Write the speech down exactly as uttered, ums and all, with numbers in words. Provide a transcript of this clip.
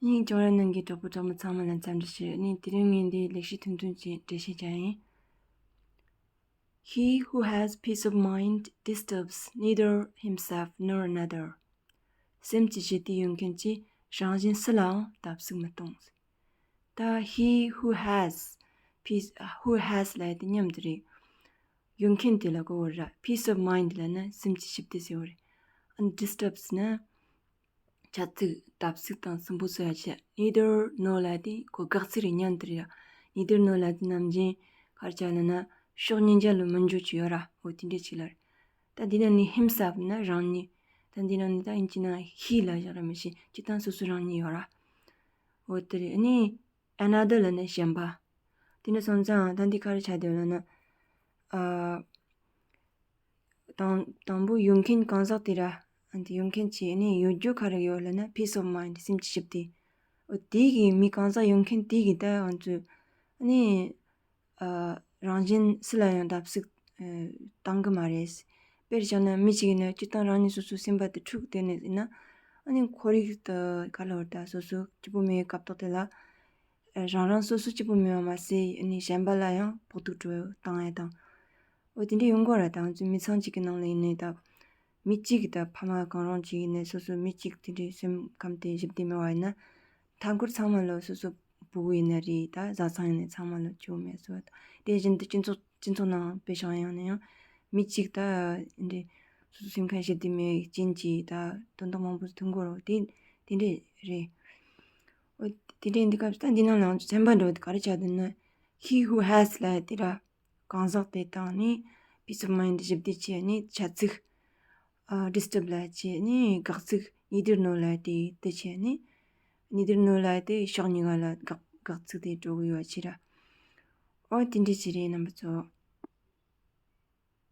སྙིང་རྗེ་རང་ནང་གི་གྲོགས་པོ་གྲོགས་མོ་ཚང་མ་ལ་འཚམས་འདྲི་ཞུ། ནི་དེ་རིང་ངས་འདི་ལེགས་བཤད་ཐུང་ཐུང་ཅིག་འགྲེལ་བཤད་རྒྱག་ཡིན། He who has peace of mind disturbs neither himself nor another. སེམས་ཀྱི་ཞི་བདེ་ཡོད་མཁན་གྱིས་རང་གཞན་སུ་ལའང་བརྡབ་གསིག་མི་གཏོང་། ད་he who has peace, who has ལབ་དེ་མཉམ་དུ་རེད། ཡོད་མཁན་དེ་ལ་གོ་བར་ར། Peace of mind ལབ་ན་སེམས་ཀྱི་ཞི་བདེ་ཟེར་བ་རེད། And disturbs ན་ཆ་ཚིག་བརྡབ་གསིག་དང་སུན་པོ་བཟོ་ཡ་བྱེད། Neither nor ལབ་དེ་ཁོ་དགག་ཚིག་རེད་མཉམ་དུ་རེད་ར། Neither nor ལབ་དེ་ནམ་རྒྱུན་ག་རེ་བྱ་ལབ་ན་ཕྱོགས་གཉིས་ཆ་ལ་མི་འཇོག་ཅིག་ཡོད་ར། འོ་དེ་འདྲས་ཅིག་ལ་རེད། ད་འདི་ན་ནི་himself ན་རང་ཉིད། ད་འདི་ན་ནི་ད་ཡིན་གཅིག་ན་he ལབ་བཞག་ར་མི་ཤེས། སྤྱིར་བཏང་སོ་སོ་རང་ཉིད་ཡོད་ར། འོ་དེ་རེད། ཨ་ནི་another ལབ་ན་གཞན་པ། དེ་འདྲ་སོང་ཙང་ད་འདི་ག་རེ་ཆགས་བསྡད་ཡོད་ལབ་ན། ཨ། དང་དང་པོ་ཡོད་མཁན་གང་ཟག་དེ་ར། ཨ་འདི་ཡོད་མཁན་གྱི་ཨ་ནི་ཡོད་རྒྱུ་ག་རེ་ཡོད་ལབ་ན་peace of mind སེམས་ཀྱི་ཞི་བདེ། འོ་དེ་གི་མི་གང་ཟག་ཡོད་མཁན་དེ་གི་ད་ང་ཚོས་ཨ་ནི། ཨ། རང་གཞན་སུ་ལ་ཡང་བརྡབ་གསིག་ཨ། བཏང་གི་མ་རེད། དཔེར་བཞག་ན་མི་གཅིག་ཡིན་ན་སྤྱིར་བཏང་རང་ཉིད་སོ་སོའི་སེམས་པ་དེ་འཁྲུག་བསྡད་ནས་ཡིན་ན། ཨ་ནི་ཁོར་ཡུག་ཏུ་ག་ལ་བར་ད་སོ་སོ་སྐྱིད་པོ་མེད་པའི་སྐབས་ཐོག་དེ་ལ། ཨ། རང་རང་སོ་སོ་སྐྱིད་པོ་མེད་པ་མ་ཟད་ཨ་ནི་གཞན་པ་ལ་ཡང་ཕོག་ཐུག་སྤྲོད་བཏང་ཡ་དང་། འོ་དེ་འདྲ་ཡོང་གི་རེད། ད་ང་ཚོའི་མི་ཚང་གཅིག་གི་ནང་ལ་ཡིན་ནའི་ད། མི་གཅིག་གི་ད་ཕ་མ་གང་རུང་གཅིག་ཡིན་ནའི་སོ་སོ་མི་གཅིག་དེ་འདྲའི་སེམས་ཁམས་དེ་ཞི་བདེ་མེད་པ་ཡིན་ན། མཐའ་འཁོར་ཚང་མ་ལ་སོ་སོ་ཕྲུ་གུ་ཡིན་ན་རེད། ད་བཟའ་ཚང་ཡིན་ནའི་ཚང་མ་ལ་སྐྱོ་བོ་མེད་བཟོ་བ་དང་། དེ་བཞིན་དུ་སྤྱི་ཚོགས་སྤྱི་ཚོགས་ནང་དཔེ་བཞག་ཡོང་ན་ཡང་མི་གཅིག་ད་འདྲའི་སོ་སོ་སེམས་ཁམས་ཞི་བདེ་མེད་རྐྱེན་གྱིས་ད་དོན་དག་མང་པོ་ཐོན་གི་རེད། དེ་དེ་འདྲས་རེད། འོ་དེ་འདྲས་འདི་སྐབས་ད་འདི་ནང་ལ་ཚན་པ་འདྲ་བོ་དེ་ག་རེ་ཆགས་འདུག་ན། He who has ལབ་དེ་ར། གང་ཟག་དེ་དང་ནི་peace of mind ཞི་བདེ་ཆེ་ནི་ཆ་ཚིག་ཨ། disturb ལབ་ཆེ་ནི་དགག་ཚིག neither nor ལབ་དེ་དེ་ཆེ་ནི། neither nor ལབ་དེ་ཕྱོགས་གཉིས་ཀ་ལ་དགག་དགག་ཚིག་དེ་འགྲོ་གི་ཡོད་ཆེ་ར། འོ་དེ་འདྲས་ཆེ་རེད་རྣམ་པ་ཚོ།